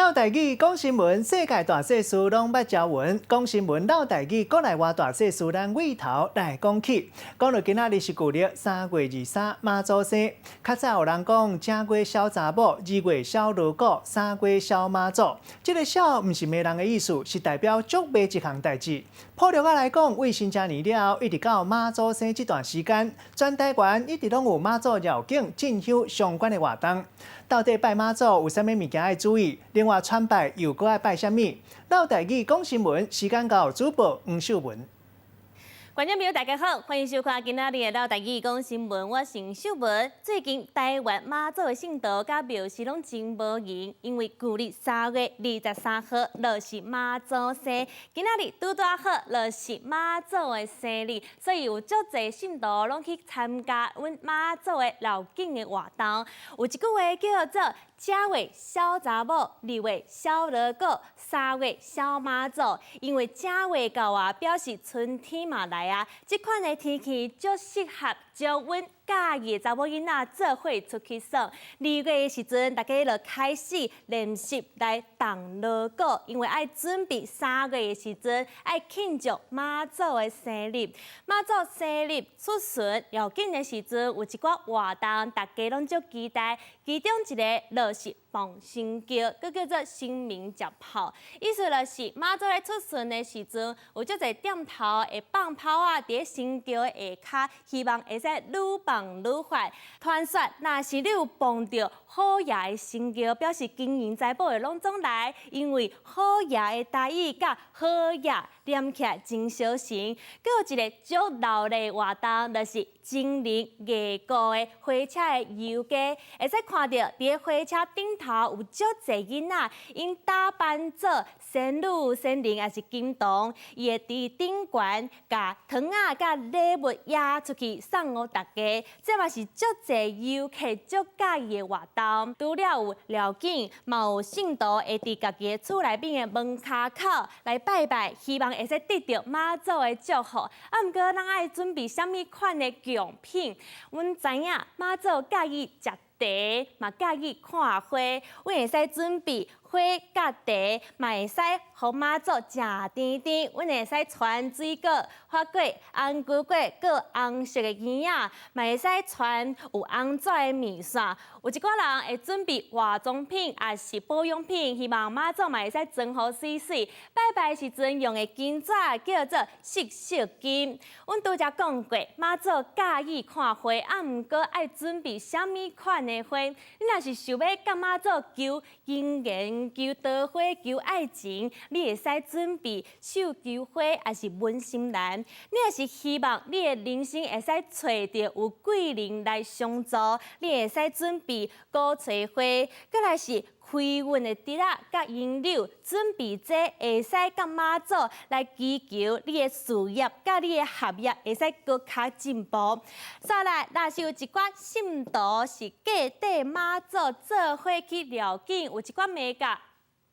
嘮台語講新聞，世界大細事攏捌朝聞。講新聞嘮台語，國內外大細事，咱對頭來講起。講到今仔日是舊曆3月23媽祖生。較早有人講，正月痟查某，二月痟鑼鼓，三月痟媽祖。這个痟毋是罵人的意思，是代表足袂一項代誌。普略仔來講，為新正年了後，一直到媽祖生這段時間，全台灣一直攏有媽祖繞境進香相關的活動。到底拜媽祖有啥物物件愛注意？另外，傳拜又閣愛拜啥物？嘮台語講新聞，時間到，主播黃秀文。觀眾朋友，大家好，歡迎收看今仔日的嘮台語講新聞，我是秀文。最近台灣媽祖的信徒佮廟司攏真無閒，因為舊曆3月23號就是媽祖生，今仔日拄拄好就是媽祖的生日，所以有足濟信徒攏去參加阮媽祖的繞境的活動。有一句話叫做：正月痟查某，二月痟鑼鼓，三月痟媽祖。因為正月到啊，表示春天嘛來啊，這款的天氣足適合招阮佮意的查某囡仔做伙出去耍。二月的時陣，大家就開始練習來動鑼鼓，因為愛準備三月的時陣愛慶祝媽祖的生日。媽祖生日出巡繞境的時陣，有一寡活動，大家攏足期待。其中一个就是放神轎，閣叫做神明接炮。意思就是媽祖咧出巡的時陣，有足濟店頭會放炮仔佇咧神轎的下跤，希望會使愈放愈發。傳說若是你有碰著虎爺的神轎，表示金銀財寶會攏總來，因為虎爺的台語佮好爺連起來真相成。閣有一個足鬧熱的活動，就是精靈藝鼓的火車的遊街，會使看著佇咧火車頂頭有足濟囡仔，𪜶打扮做仙女、仙人，抑是金童，伊會佇頂懸共糖仔佮禮物掖出去送予大家，這嘛是足濟遊客足佮意的活動。除了有繞境，嘛有信徒會佇家己的厝內面的門跤口來拜拜，希望會使得著媽祖的祝福。啊，毋過咱愛準備啥物款的貢品？阮知影媽祖佮意食茶，嘛佮意看花，阮會使準備花佮茶，嘛會使予媽祖食甜甜。阮會使傳水果、花果、紅龜粿、閣紅色的圓仔，嘛會使傳有紅紙的麵線。有一寡人會準備化妝品，抑是保養品，希望媽祖嘛會使妝予媠媠。拜拜時陣用的金紙叫做色色金。阮拄才講過，媽祖佮意看花，啊，毋過愛準備啥物款的花？你若是想欲佮媽祖求姻緣、求桃花、求愛情，你會使準備繡球花，抑是文心蘭。你若是希望你的人生會使揣著有貴人來相助，你會使準備鼓吹花，閣來是開運的竹仔佮銀柳，準備這會使佮媽祖來祈求你的事業佮你的學業會使閣較進步。再來，若是有一寡信徒是跟綴媽祖做伙去繞境，有一寡眉角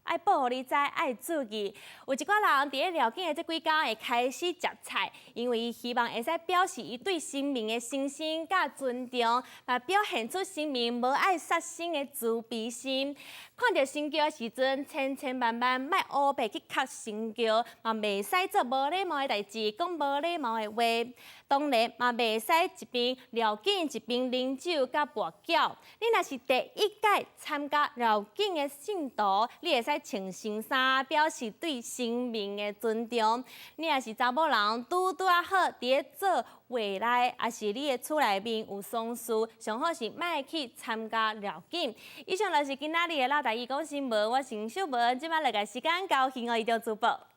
愛報予你知，愛注意。有一寡人佇咧繞境的這幾工會開始食菜，因為伊希望會使表示伊對神明的誠心佮尊重，嘛表現出神明無愛殺生的慈悲心。看著神轎的時陣，千千萬萬莫烏白去磕神轎，嘛袂使做無禮貌的代誌，講無禮貌的話。當然嘛袂使一邊繞境一邊啉酒佮跋筊。你若是第一屆參加繞境的信徒，你會使穿新衫，表示對神明的尊重。你若是查某人，拄拄仔好佇咧做月內，抑是你的厝內面有喪事，上好是莫去參加繞境。以上就是今仔日的嘮台語講新聞，我是秀文，這擺來共時間交予現場主播。